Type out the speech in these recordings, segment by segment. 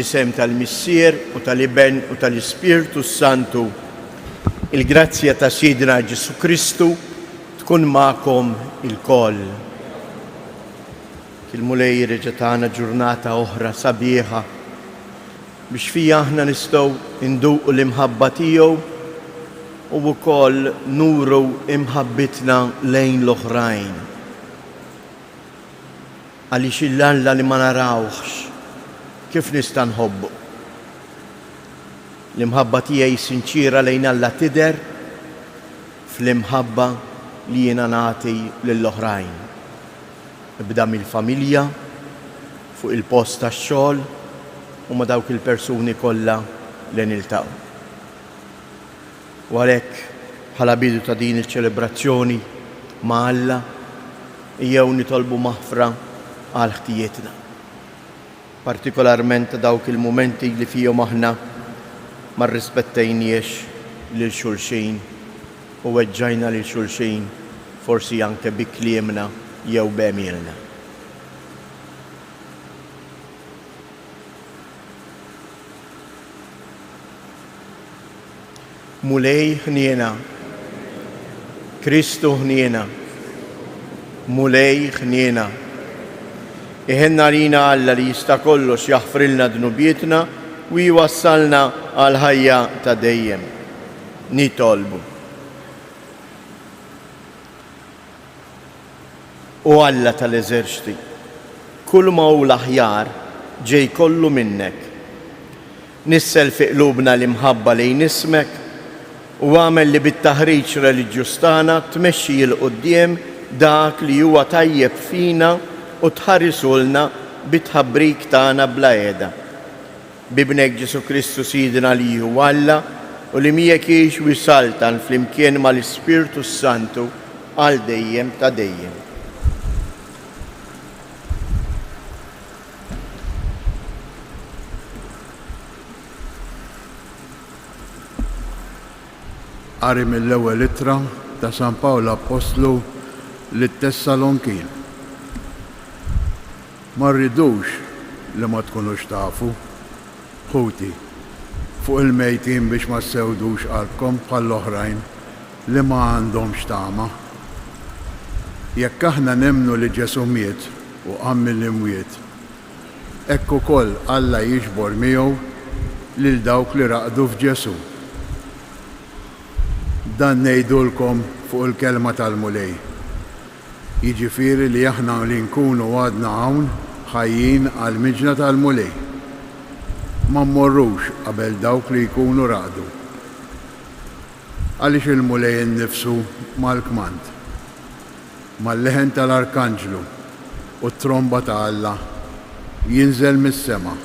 Fl-isem tal-Missier u tal-Iben u tal-Ispirtu s-Santu, il-grazzja ta' Sidna Ġesù Kristu tkun magħkom ilkoll. Il-Mulej reġa' tana ġurnata oħra sabiħa biex fiha aħna nistgħu nduqu l-imħabba tiegħu u wkoll nuru imħabbitna lejn l-oħrajn. Għaliex 'il Alla li ma narawhx, kif nista' nħobbu? L-imħabba tiegħi sinċiera lejn Alla tidher fl-imħabba li jiena nagħti lill-oħrajn. Ibda mill-familja, fuq il-post tax-xogħol u ma' dawk il-persuni kollha li niltaqgħu. U għalhekk, bħala bidu ta' din iċ-ċelebrazzjoni ma' Alla, ejjew nitolbu maħfra għal ħtijietna, partikolarment ta' dawk il-mumenti li fihom aħna ma rrispettejniex lil xulxin u weġġajna lil xulxin forsi anke bi kliemna jew b'għemilna. Mulej ħniena. Kristu ħniena. Mulej ħniena. Iħenn għalina Alla li jista' kollox jaħfrilna dnubietna u jwassalna għall-ħajja ta' dejjem. Nitolbu. O Alla tal-eżerċti, kulma hu l-aħjar ġej kollu minnek. Nissel fi qlubna l-imħabba lejn ismek u agħmel li bit-taħriġ reliġjuż tagħna tmexxi 'l quddiem dak li huwa tajjeb fina u tħarisulna bit-tħabbrik tagħna bla heda. B'Ibnek Ġesù Kristu Sidna li hu Alla u li miegħek jgħix u jsaltan flimkien mal-Ispirtu s-Santu għal dejjem ta' dejjem. Qari mill-ewwel ittra ta' San Pawl Appostlu lit-Tessalonkin. Ma rridux li ma tkunux tafu, ħuti, fuq il-mejtin biex ma ssewdux qalbkom bħall-oħrajn li ma għandhomx tama. Jekk aħna nemmnu li Ġesù miet u qam mill-imwiet, hekk ukoll Alla jiġbor miegħu lil dawk li raqdu f'Ġesù. Dan ngħidulkom fuq il-kelma tal-Mulej. Jiġifieri li aħna li nkunu għadna hawn ħajjin għall-miġna tal-Mulej, ma mmorrux qabel dawk li jkunu raqdu. Għaliex il-Mulej innifsu mal-kmand, mal-leħen tal-arkanġlu u t-tromba ta' Alla, jinżel mis-sema,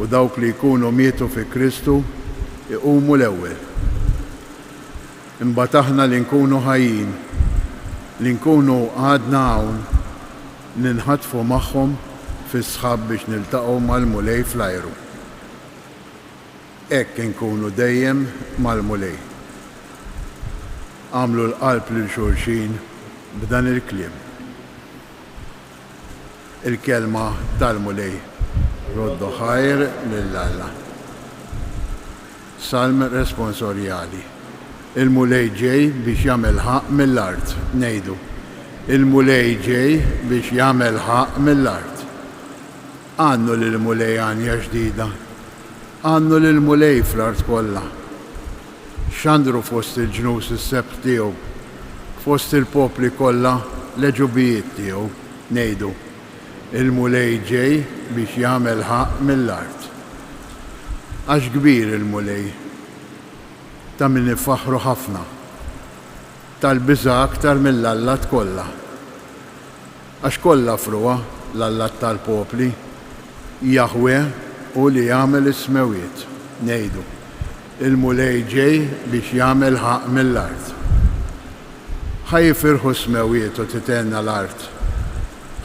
u dawk li jkunu mietu fi Kristu jqumu l-ewwel. Imbagħad aħna li nkunu ħajjin, li nkunu għadna hawn, ninħatfu magħhom fis-sħab biex niltaqgħu mal-Mulej fl-ajru. Hekk inkunu dejjem mal-Mulej. Agħmlu l-qalb lil xulxin b'dan il-kliem. Il-kelma tal-Mulej. Roddu ħajr lil Alla. Salm responsorjali. Il-Mulej ġej biex jagħmel ħaqq mill-art. Ngħidu, Il-Mulej ġej biex jagħmel ħaqq mill-art. Għannu lill-Mulej għanja ġdida. Għannu lill-Mulej fl-art kollha. Xandru fost il-ġnus is-sebħ tiegħu, fost il-popli kollha l-għeġubijiet tiegħu. Ngħidu, Il-Mulej ġej biex jagħmel ħaqq mill-art. Għax kbir il-Mulej, ta' min ifaħħru ħafna, tal-biża' aktar mill-allat kollha. Għax kollha frugħa l-allat tal-popli, Jaħweh hu li għamel is-smewwiet. Ngħidu, Il-Mulej ġej biex jagħmel ħaqq mill-art. Ħa jifirħu s-smewwiet u tithenna l-art.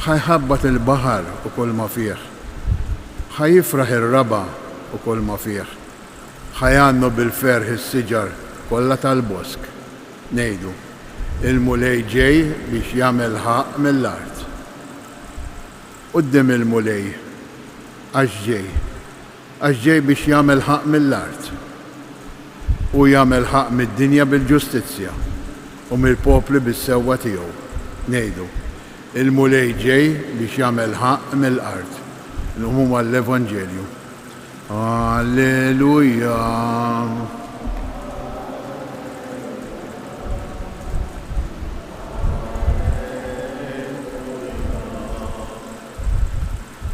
Ħa jħabbat il-baħar u kulma fih. Ħa jifraħ ir-raba' u kulma fih. Ħa jgħannu bil-ferħ is-siġar kollha tal-bosk. Ngħidu, Il-Mulej ġej biex jagħmel ħaqq mill-art. Quddiem il-Mulej, għax ġej. għax ġej biex jagħmel ħaqq mill-art. Hu jagħmel ħaqq mid-dinja bil-ġustizzja, u mill-popli bis-sewwa tiegħu. Ngħidu, Il-Mulej ġej biex jagħmel ħaqq mill-art. Nqumu għall-Evanġelju. Alleluja.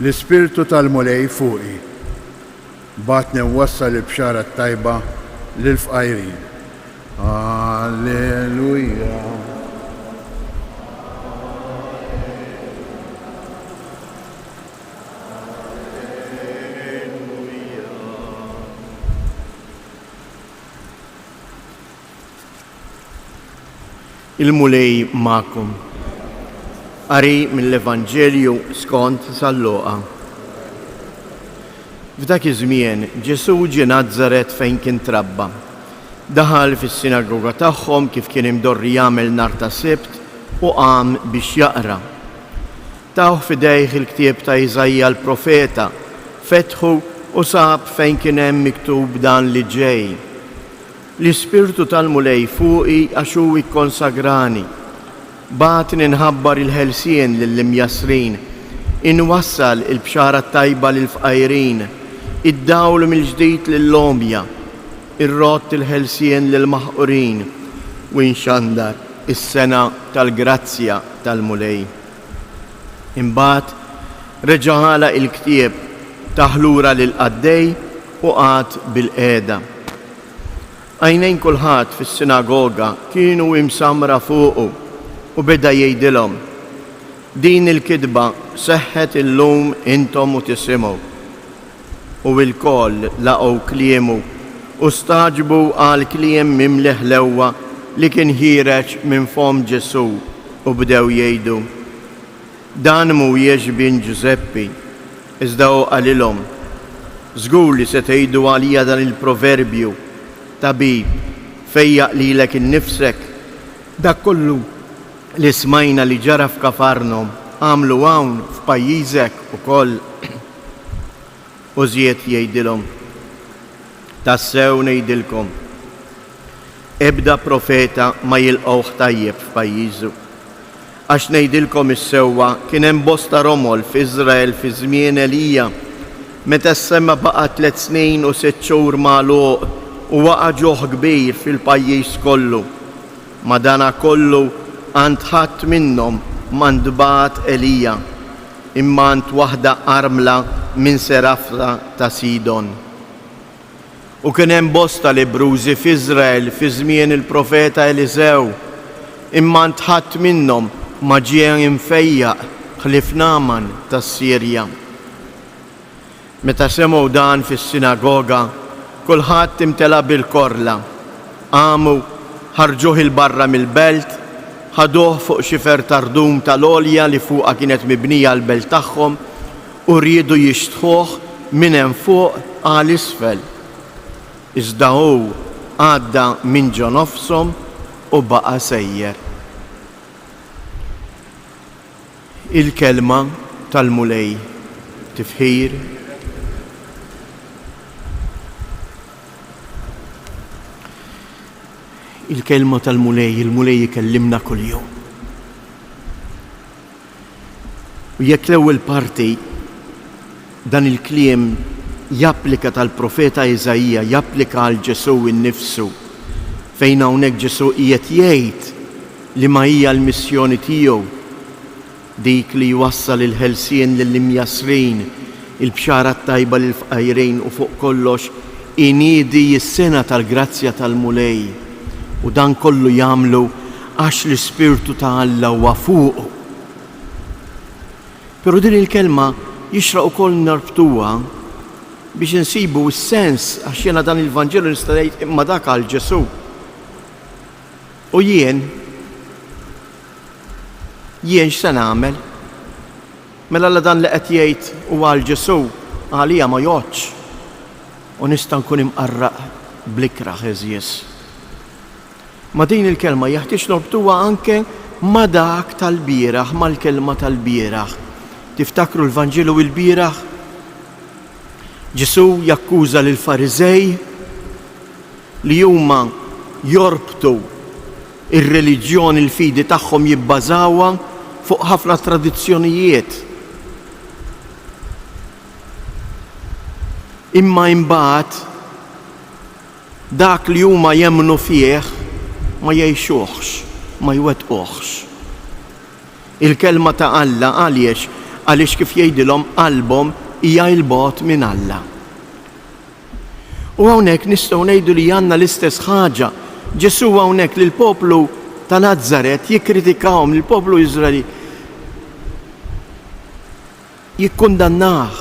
L-Ispirtu tal-Mulej fuqi, bagħatni nwassal il-bxara t-tajba lill-fqajrin. Alleluja. Il-Mulej magħkom. Qari mill-Evanġelju skont San Luqa. F'dak iż-żmien Ġesù ġie Nazaret fejn kien trabba. Daħal fis-sinagoga tagħhom kif kien imdorri jagħmel nhar ta' Sibt u qam biex jaqra. Tawh f'idejh il-ktieb ta' Iżaija l-profeta, fetħu u sab fejn kien hemm miktub dan li ġej, L-Ispirtu tal-Mulej fuqi għax hu kkonsagrani. Bagħatni nħabbar il-ħelsien lill-imjassrin, inwassal il-bxara t-tajba lill-fqajrin, id-dawl mill-ġdid lill-għomja, irrodd il-ħelsien lill-maħqurin, u nxandar is-sena tal-grazzja tal-Mulej. Imbagħad reġa' għalaq il-ktieb, tah lura lill-qaddej u qagħad bilqiegħda. Għajnejn kulħadd fis-sinagoga kienu imsammra fuqu u beda jgħidilhom, Din il-kitba seħħet illum intom u tisimgħu. U lkoll laqgħu kliemu u stagħġbu għall-kliem mimli ħlewwa li kien ħiereġ minn fomm Ġesù u bdew jgħidu, Dan mhuwiex bin Ġużeppi? Iżda hu qalilhom, Żgur li se tgħidu għalija dan il-proverbju, 'Tabib, fejjaq lilek innifsek. Dak kollu li smajna li ġara f'Kafarnhom, agħmlu hawn f'pajjiżek ukoll. U żied jgħidilhom, Tassew ngħidilkom, ebda profeta ma jilqgħuh tajjeb f'pajjiżu. Għax ngħidilkom is-sewwa, kien hemm bosta romol f'Iżrael fi żmien Elija, meta s-sema baqa' tliet snin u sitt xhur magħluq u waqa' ġuħ kbir fil-pajjiż kollu. Madankollu għand ħadd minnhom ma ntbagħat Elija, imma għand waħda armla minn Serafta ta' Sidon. U kien hemm bosta lebbrużi f'Iżrael fi żmien il-profeta Eliżew, imma għand ħadd minnhom ma ġie imfejjaq ħlief Nagħman tas-Sirja. Meta semgħu dan fis-sinagoga, kulħadd imtela bil-korla. Qamu, ħarġuh 'il barra mill-belt, ħaduh fuq xifer ta' rdum tal-għolja li fuqha kienet mibnija l-belt tagħhom, u riedu jixtħuh minn hemm fuq għal isfel. Iżda hu għadda minn ġo nofshom u baqa' sejjer. Il-Kelma tal-Mulej. Tifħir. Il-Kelma tal-Mulej, il-Mulej ikellimna kuljum. U jekk l-ewwel parti dan il-kliem japplika tal-profeta Iżaija, japplika għal Ġesù innifsu, fejn hawnhekk Ġesù qiegħed jgħid Liema hija l-missjoni tiegħu? Dik li jwassal il-ħelsien lill-imjassrin, il-bxara t-tajba lill-fqajrin u fuq kollox iniedi s-sena tal-grazzja tal-Mulej. U dan kollu jagħmlu għax l-Ispirtu ta' Alla huwa fuqu. Però din il-kelma jixraq ukoll narbtuha biex insibu s-sens għax jiena dan il-Vanġelu nista' ngħid imma dak għal Ġesù. U jien? Jien x'se nagħmel? Mela la dan li qed jgħid huwa għal Ġesù, għalija ma jgħoddx. U nista' nkun imqarraq bl-ikrah għeżież. Ma' din il-kelma jeħtieġ norbtuha anke ma' dak tal-bieraħ, mal-kelma tal-bieraħ. Tiftakru l-Vanġelu ilbieraħ? Ġesù jakkuża lill-Fariżej li huma jorbtu r-reliġjon, il-fidi tagħhom jibbażawha fuq ħafna tradizzjonijiet. Imma imbagħad dak li huma jemmnu fih ma jgħixuhx, ma jwettquhx. Il-kelma ta' Alla għaliex? Għaliex kif jgħidilhom qalbhom hija 'l bogħod minn Alla. U hawnhekk nistgħu ngħidu li għandna l-istess ħaġa. Ġesù hawnhekk lill-poplu ta' Nazaret jikkritikahom, lill-poplu Iżraeli jikkundannah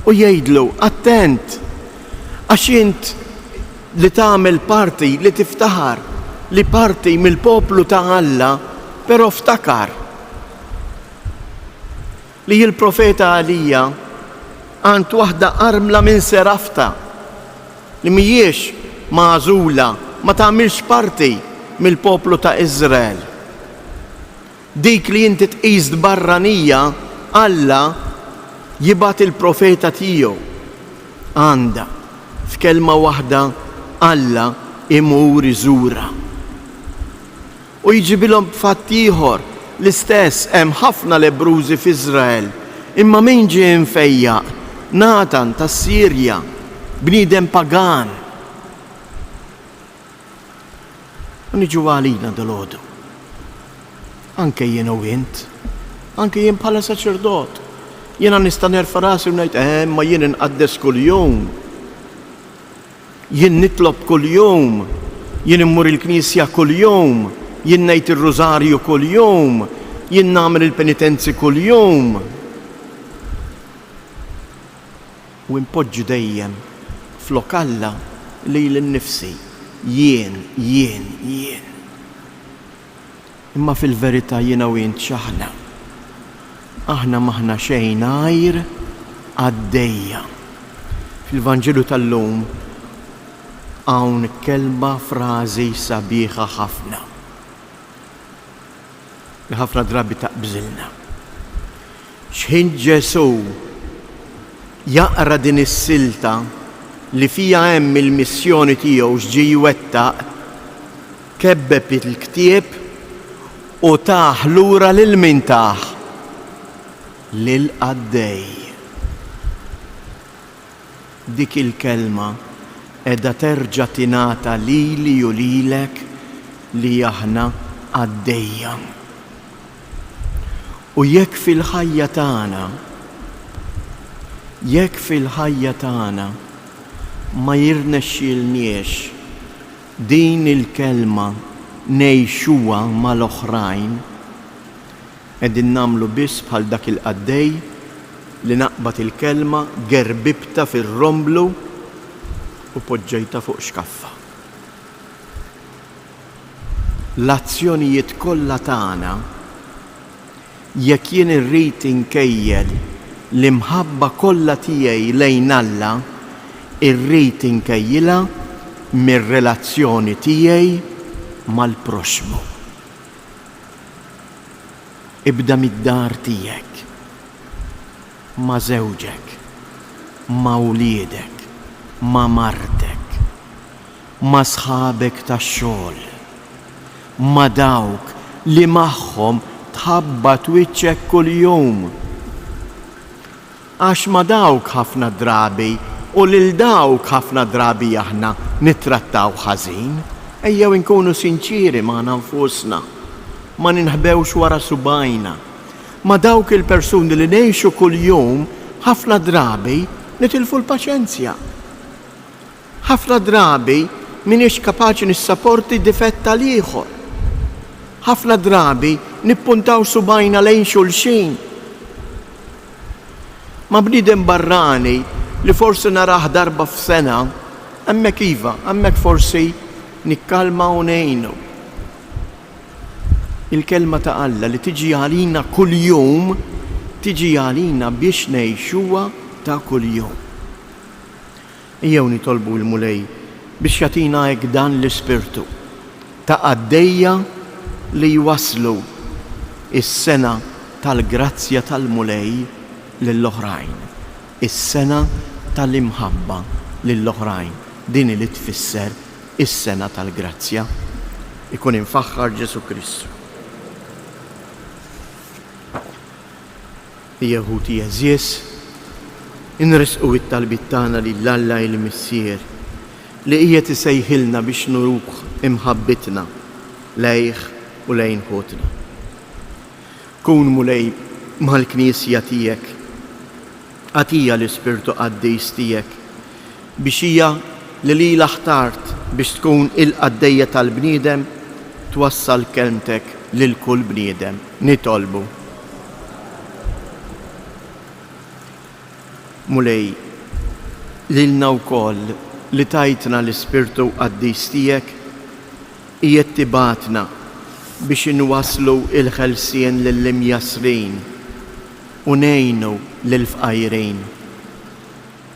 u jgħidlu, Attent, għax int li tagħmel parti, li tiftaħar li parti mill-poplu ta' Alla, però ftakar li l-profeta Elija għand waħda armla minn Serafta li mhijiex magħżula, ma tagħmilx parti mill-poplu ta' Iżrael. Dik li inti tqist barranija, Alla jibgħat il-profeta tiegħu għandha. F'kelma waħda, Alla imur iżurha. U jġibilhom b'fatt ieħor, l-istess, hemm ħafna lebbrużi f'Iżrael, imma min ġie imfejjaq? Natan tas-Sirja, bniedem pagan. U niġu għalina dalgħodu. Anke jien u int, anke jien bħala saċerdot, jiena nista' nerfa' rasi u ngħid, eh, imma jien inqaddes kuljum. Jien nitlob kuljum, jien immur il-knisja kuljum, jien ngħid ir-rużarju kuljum, jien nagħmel il-penitenzi kuljum. U npoġġi dejjem flok Alla lili nnifsi, jien, jien, jien. Imma fil-verità jiena u int x'aħna? Aħna m'aħna xejn għajr qaddejja. Fil-Vanġelu tal-lum hawn kelma, frażi sabiħa ħafna. Li ħafna drabi taqbżilna. X'ħin Ġesù jaqra din is-silta li fiha hemm il-missjoni tiegħu x'ġie jwettaq, kebbeb il-ktieb u tah lura lil min tah? Lill-qaddej. Dik il-kelma qiegħda terġa' tingħata lili u lilek li aħna qaddejja. U jekk fil-ħajja tagħna, jekk fil-ħajja tagħna ma jirnexxielniex din il-kelma ngħixuha mal-oħrajn, Qegħdin nagħmlu biss bħal dak il-qaddej li naqbad il-kelma, gerbibtha fir-romblu u poġġejtha fuq xkaffa. L-azzjonijiet kollha tagħna, jekk jien irrid inkejjel l-imħabba kollha tiegħi lejn Alla, irrid inkejjilha mir-relazzjoni tiegħi mal-proxxmu. Ibda mid-dar tiegħek, ma' żewġek, ma' wliedek, ma' martek, ma' sħabek tax-xogħol, ma' dawk li magħhom tħabbat wiċċek kuljum. Għax ma' dawk ħafna drabi u lil dawk ħafna drabi aħna nittrattaw ħażin. Ejjew inkunu sinċieri magħna nfusna. Ma ninħbewx wara subgħajna. Ma' dawk il-persuni li ngħixu kuljum ħafna drabi nitilfu l-paċenzja. Ħafna drabi m'iniex kapaċi nissaporti difett tal-ieħor. Ħafna drabi nippuntaw subgħajna lejn xulxin. Ma' bniedem barrani li forsi narah darba f'sena, hemmhekk iva, hemmhekk forsi nikkalma u ngħinu. Il-Kelma ta' Alla li tiġi għalina kuljum, tiġi għalina biex ngħixuha ta' kuljum. Ejjew nitolbu l-Mulej biex jagħtina hekk dan l-ispirtu ta' qaddejja li jwasslu s-sena tal-grazzja tal-Mulej lill-oħrajn, is-sena tal-imħabba lill-oħrajn. Din hi li tfisser is-sena tal-grazzja. Ikun imfaħħar Ġesù Kristu. Ejja ħuti għeżież, inressqu it-talbiet tagħna lil Alla il-Missier li qiegħed isejħilna biex nuruh imħabbitna lejh u lejn ħutna. Kun, Mulej, mal-Knisja tiegħek. Agħtiha l-Ispirtu Qaddis tiegħek, biex hija li lilha ħtart biex tkun il-qaddejja tal-bniedem twassal kelmtek lil kull bniedem. Nitolbu. Mulej, lilna wkoll li tajtna l-Ispirtu Qaddis tiegħek, Qiegħed tibgħatna biex inwasslu l-ħelsien lill-imjassrin u ngħinu lill-fqajrin.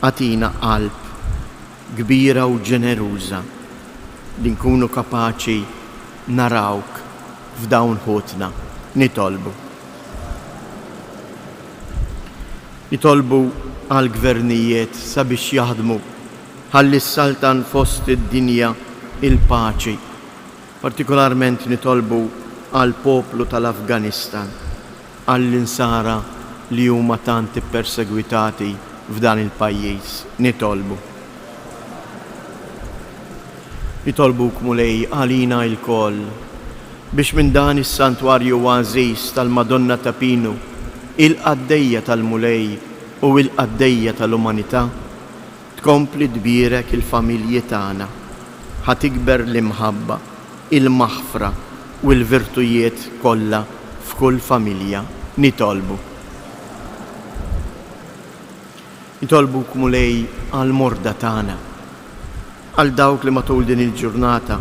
Agħtina qalb kbira u ġeneruża li nkunu kapaċi narawk f'dawn ħutna. Nitolbu. Nitolbu għall-gvernijiet sabiex jaħdmu Ħalli ssaltan fost id-dinja il-paċi. Partikolarment nitolbu għall-poplu tal-Afganistan, għall-Insara li huma tant ippersegwitati f'dan il-pajjiż. Nitolbu. Nitolbuk, Mulej, għalina ilkoll, biex minn dan is-Santwarju għażiż tal-Madonna ta' Pinu, il-qaddejja tal-Mulej u il-qaddejja tal-umanità, Tkompli tbierek il-familji tagħna. Ħa tikber l-imħabba, il-maħfra u l-virtujiet kollha f'kull familja. Nitolbu. Nitolbuk Mulej għall-morda tagħna, għal dawk li matul din il-ġurnata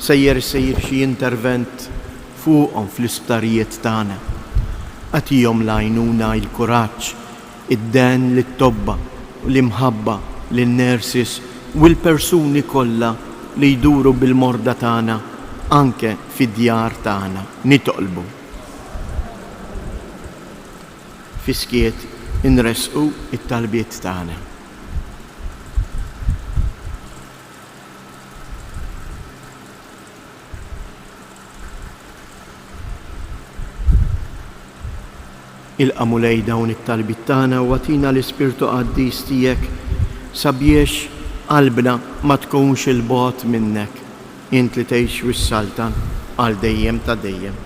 sejjer isir xi intervent fuqhom fl-isptarijiet tagħna. Agħtihom l-għajnuna, il-kuraġġ, id-dehen lit-tobba u l-imħabba lin-nurses u l-persuni kollha li jduru bil-morda tagħna anke fid-djar tagħna. Nitolbu. Fis-skiet inressqu t-talbiet tagħna. Ilqa' Mulej dawn it-talbiet tagħna u agħtina l-Ispirtu Qaddis tiegħek sabiex qalbna ma tkunx 'il bogħod minnek, int li tgħix u ssaltan għal dejjem ta' dejjem.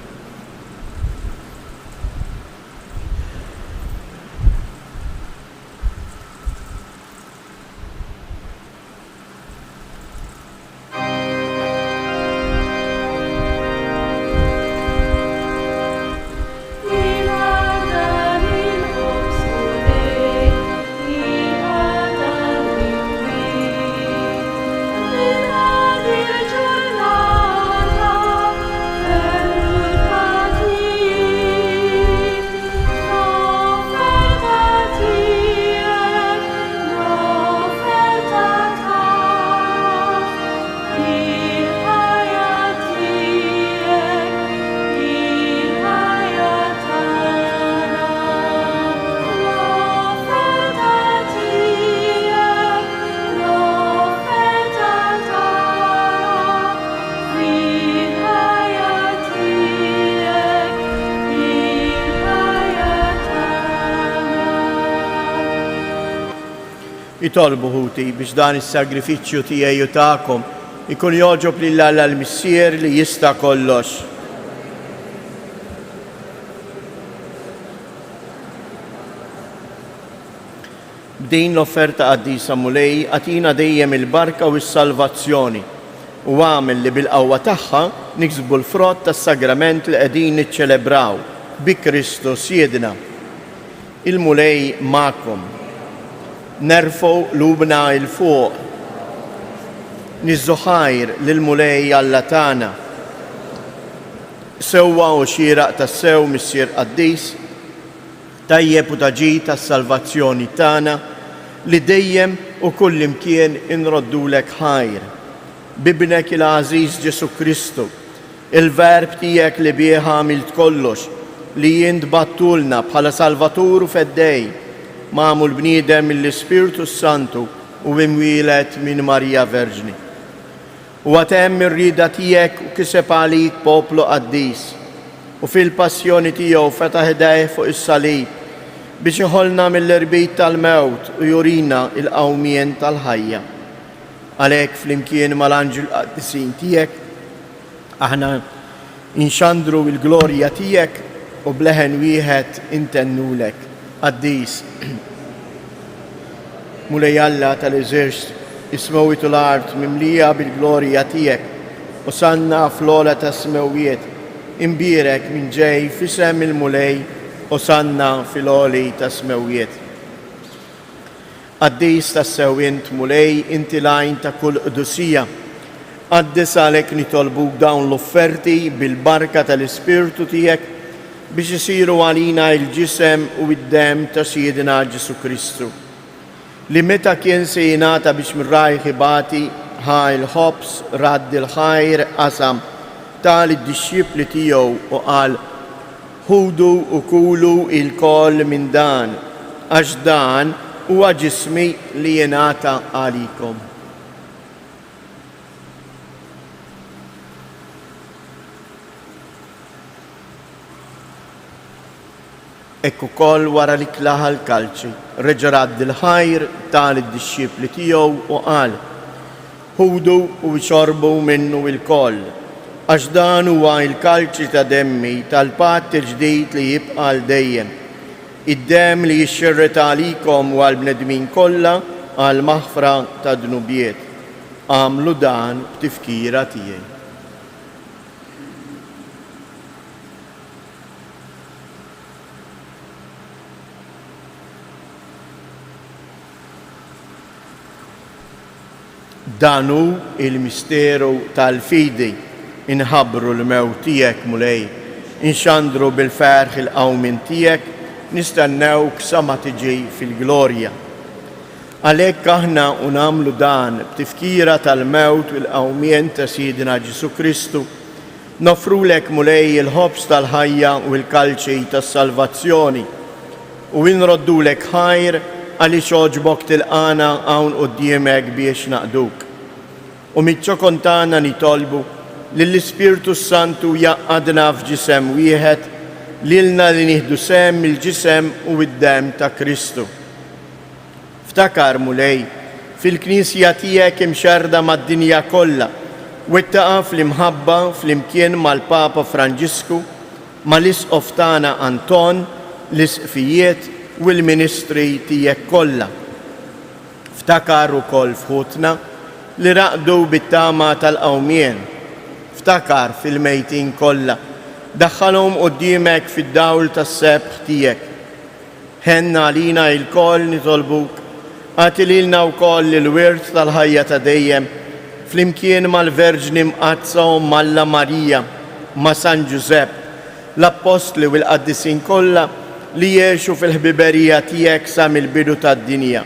Itolbu, ħuti, biex dan is-sagrifiċċju tiegħi u tagħkom ikun jogħġob lil Alla l-Missier li jista' kollox. B'din l-offerta qaddisa Mulej agħtina dejjem il-barka u s-salvazzjoni, u agħmel li bil-qawwa tagħha niksbu l-frott tas-sagrament li qegħdin niċċelebraw, bi Kristu Sidna. Il-Mulej magħkom. Nerfgħu qlubna 'l fuq. Niżżu ħajr lill-Mulej Alla tagħna. Sewwa u xieraq tassew, Missier Qaddis, Tajjeb u ta' ġid għas-salvazzjoni tagħna li dejjem u kullimkien inroddulek ħajr. B'Ibnek il-għażiż Ġesù Kristu, il-Verb tiegħek li bih għamilt kollox, li int bgħattulna bħala Salvatur u Feddej. magħmul bniedem mill-Ispirtu s-Santu u imwieled minn Marija Verġni. Huwa temm ir-rieda tiegħek u kiseb għalik poplu qaddis, u fil-passjoni tiegħu fetaħ idejh fuq is-salib biex iħollna mill-irbit tal-mewt u jurina l-qawmien tal-ħajja. Għalhekk flimkien mal-anġli l-qaddisin tiegħek, aħna inxandru l-glorja tiegħek u b'leħen wieħed intennulek, Qaddis, Mulej Alla tal-eżerċti, is-smewwiet u l-art mimlija bil-glorja tiegħek, Osanna fl-ogħla tas-smewwiet, imbierek min ġej f'isem il-Mulej, Osanna fil-għoli tas-smewwiet. Qaddis tassew int, Mulej, inti l-għajn ta' kull qdusija. Qaddes għalhekk nitolbuk dawn l-offerti bil-barka tal-Ispirtu tiegħek biex isiru għalina l-ġisem u d-demm ta' Sidna Ġesù Kristu, li meta kien se jingħata biex minn rajh ibati, ħa l-ħobż, radd il-ħajr, qasam, ta lid-dixxipli tiegħu u qal, Ħudu u kulu ilkoll minn dan, għax dan huwa ġismi li jingħata għalikom. Hekk ukoll wara li klaha l-kalċi, reġa' radd il-ħajr, ta lid-dixxipli tiegħu u qal, Ħudu u ixorbu minnu ilkoll, għax dan huwa l-kalċi ta' demmi tal-patt il-ġdid li jibqa' għal dejjem, id-demm li jixxerred għalikom u għall-bnedmin kollha għall-maħfra tad-dnubiet. Agħmlu dan b'tifkira tiegħi. Dan hu l-misteru tal-fidi, inħabbru l-mewt tiegħek, Mulej, inxandru bil-ferħ il-qawmien tiegħek, nistennewk sa ma tiġi fil-glorja. Għalhekk aħna u nagħmlu dan b'tifkira tal-mewt u l-qawmien ta' Sidna Ġesù Kristu, noffrulek, Mulej, il-ħobż tal-ħajja u l-kalċi tas-salvazzjoni, U inroddulek ħajr għaliex għoġbok tilqagħna hawn quddiemek biex naqduk. U miċ-ċokon tagħna nitolbu li l-Ispirtu s-Santu jgħaqqadna f'ġisem wieħed, lilna li nieħdu sehem mill-ġisem u d-demm ta' Kristu. Ftakar, Mulej, fil-Knisja tiegħek imxerrda mad-dinja kollha, wettaqha fl-imħabba flimkien mal-Papa Franġisku, mal-Isqof tagħna Anton, l-Isqfijiet u l-ministri tiegħek kollha. Ftakar ukoll f'ħutna li raqdu bit-tama tal-qawmien. Ftakar fil-mejtin kollha, daħħalhom quddiemek fid-dawl tas-sebħ tiegħek. Ħenn għalina ilkoll nitolbuk, agħti lilna wkoll il-wirt tal-ħajja ta' dejjem, flimkien mal-Verġni Mqaddsa Omm Alla Marija, ma' San Ġużepp, l-Appostli u l-qaddisin kollha li għexu fil-ħbiberija tiegħek sa mill-bidu tad-dinja.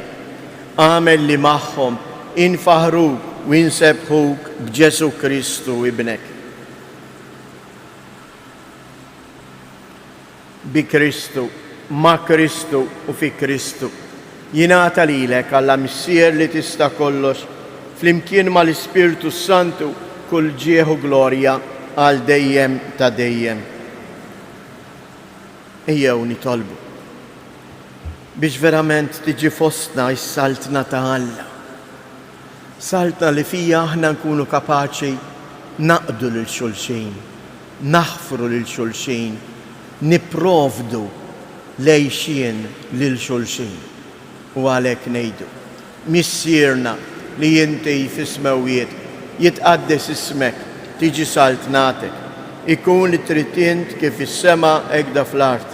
Agħmel li magħhom infaħħruk u insebbħuk b'Ġesù Kristu Ibnek. Bi Kristu, ma' Kristu u fi Kristu, jingħata lilek, Alla Missier li tista' kollox, flimkien mal-Ispirtu s-Santu, kull ġieħ u glorja għal dejjem ta' dejjem. Ejjew nitolbu biex verament tiġi fostna s-Saltna ta' Alla. Saltna li fija aħna nkunu kapaċi naqdu lil xulxin, naħfru lil xulxin, nipprovdu l-għixien lil xulxin. U għalhekk ngħidu, Missierna li inti fis-smewwiet, jitqaddes ismek, tiġi saltnatek, ikun li trid int kif fis-sema hekda fl-art.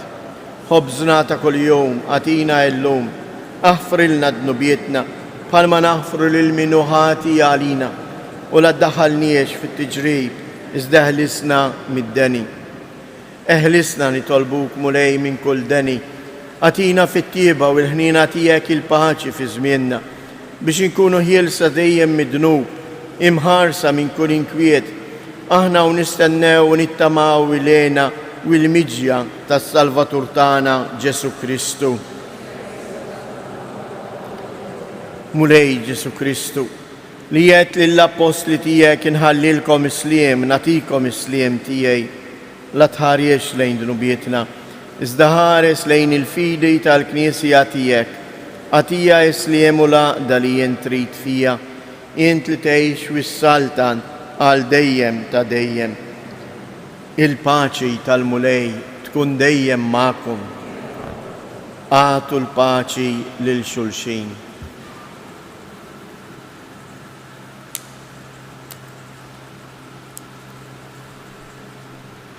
Ħobżna ta' kuljum agħtina illum, aħfrilna dnubietna bħalma naħfru lil min hu ħati għalina, u la ddaħħalniex fit-tiġrib, Iżda eħlisna mid-deni. Eħlisna, nitolbuk, Mulej, minn kull deni. Agħtina fit-tjieba u l-ħniena tiegħek il-paċi fi żmienna, biex inkunu ħielsa dejjem mid-dnub, imħarsa minn kull inkwiet, aħna u nistennew u nittamaw l-hena u l-miġja tas-Salvatur tagħna Ġesù Kristu. Mulej Ġesù Kristu, li għedt lill-appostli tiegħek inħallilkom is-sliem, nagħtikom is-sliem tiegħi, la tħarisx lejn dnubietna, iżda ħares lejn il-fidi tal-Knisja tiegħek. Agħtiha s-sliem u l-għaqda li int trid fiha, int li tgħix u ssaltan għal dejjem ta' dejjem. Il-paċi tal-Mulej tkun dejjem magħkom. Agħtu l-paċi lil xulxin.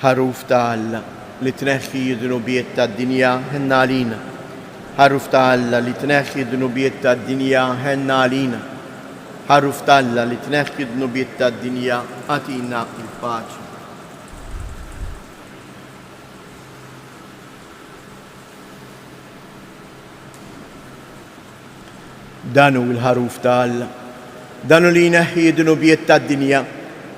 Ħaruf ta' Alla, li tneħħi d-dnubiet tad-dinja, ħenna għalina. Ħaruf ta' Alla, li tneħħi d-dnubiet tad-dinja, ħenna għalina. Ħaruf t'Alla, li tneħħi d-dnubiet tad-dinja, agħtina l-paċi. Dan hu l-Ħaruf ta' Alla. Dan hu li jneħħi d-dnubiet tad-dinja.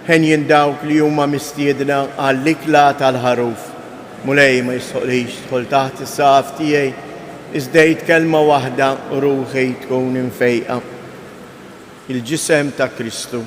Henjin dawk li huma mistiedna għall-ikla tal-Ħaruf. Mulej, ma jistħoqlix tidħol taħt is-saqaf tiegħi, iżda għid kelma waħda u ruħi tkun imfejqa. Il-ġisem ta' Kristu.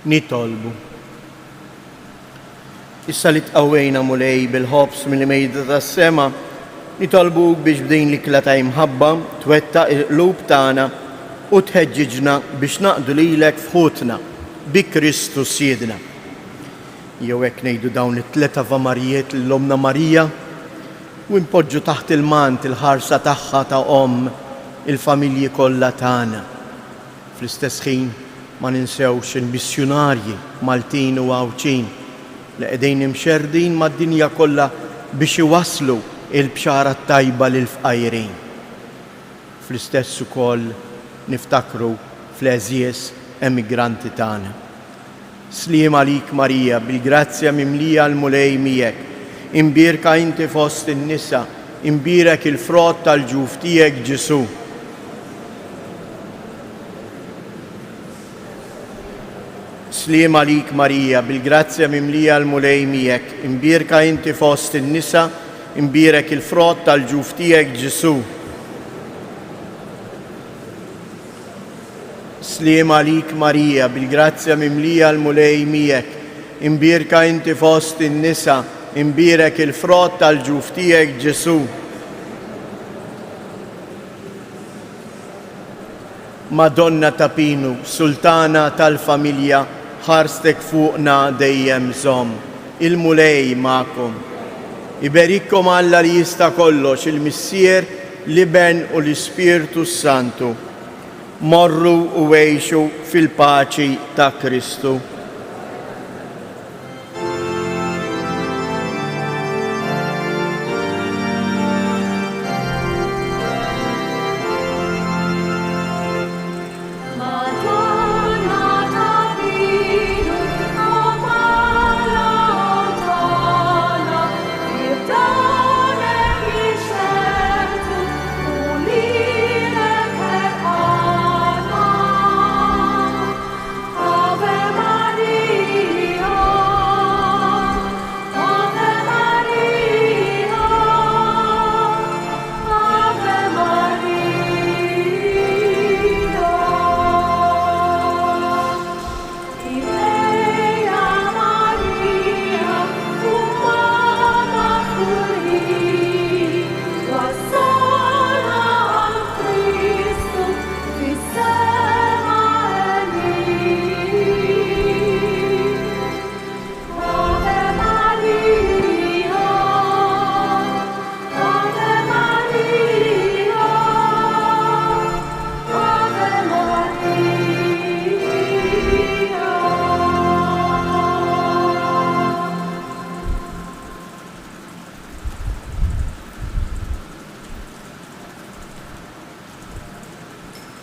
Nitolbu. Issa li tqawwejna Mulej bil-ħobż mill-mejda tas-sema, nitolbuk biex b'din l-ikla ta' imħabba twettaq il-qlub tagħna u tħeġġiġna biex naqdu lilek f'ħutna, bi Kristu Sidna. Jew hekk ngħidu dawn it-tlet Avamarijiet lil Ommna Marija u npoġġu taħt il-mant il-ħarsa tagħha ta' omm il-familji kollha tagħna. Fl-istess ħin ma ninsewx il-missjunarji Maltin u Għawdxin li qegħdin imxerrdin mad-dinja kollha biex iwasslu l-Bxara t-Tajba lill-fqajrin. Fl-istess ukoll niftakru fl-għeżież emigranti tagħna. Sliem għalik Marija, bil-grazzja mimlija l-Mulej miegħek. Imbierka inti fost in-nisa, imbierek il-frott tal-ġuf tiegħek Ġesù. Sliem għalik Marija, bil-grazzja mimlija l-Mulej miegħek, imbierka inti fost in-nisa, imbierek il-frott tal-ġuf tiegħek Ġesù. Sliem għalik Marija, bil-grazzja mimlija l-Mulej miegħek, imbierka inti fost in-nisa, imbierek il-frott tal-ġuf tiegħek Ġesù. Madonna ta' Pinu, Sultana tal-familja, ħarstek fuqna dejjem żomm. Il-Mulej magħkom. Iberikkom Alla li jista' kollox, il-Missier, l-Iben u l-Ispirtu s-Santu. Morru u għixu fil-paċi ta' Kristu.